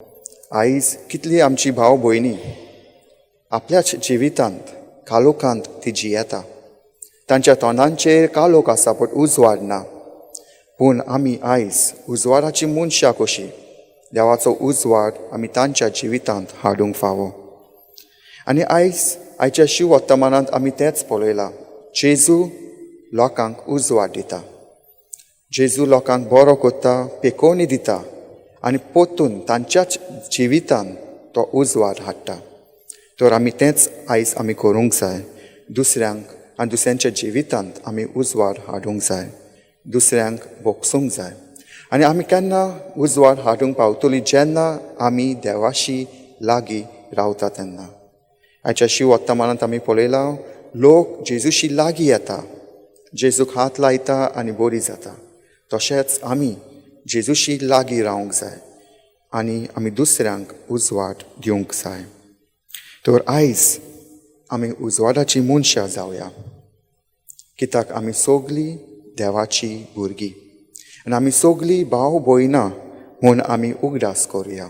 आयज कितली आमची भाव भयणी आपल्याच जिवितांत कालोखांत ती जियेता. तांच्या तोंडांचेर कालोख आसा, पूण उजवाड ना. पूण आमी आयज उजवाडाची मनशां कशी देवाचो उजवाड आमी तांच्या जिवितांत हाडूंक फावो. आनी आयज आयच्या शिव वर्तमानांत आमी तेंच पळयलां. जेजू लोकांक उजवाड दिता, जेजू लोकांक बरो करता, पेकोवणी दिता आनी पोतून तांच्याच जिवितान तो उजवाड हाडटा. तर आमी तेंच आयज आमी करूंक जाय. दुसऱ्यांक आनी दुसऱ्यांच्या जिवितांत आमी उजवाड हाडूंक जाय, दुसऱ्यांक भोगसूंक जाय. आनी आमी केन्ना उजवाड हाडूंक पावतली? जेन्ना आमी देवाशी लागीं रावता तेन्ना. आयच्या शिव वर्तमानांत आमी पळयलां, लोक जेजूशी लागीं येता, जेजूक हात लायता आनी बरी जाता. तशेंच आमी जेजूशी लागीं रावंक जाय आनी आमी दुसऱ्यांक उजवाड दिवंक जाय. तर आयज आमी उजवाडाची मनशां जावया, कित्याक आमी सगलीं देवाची भुरगीं आनी आमी सगलीं भाव भयणां म्हूण आमी उगडास करुया.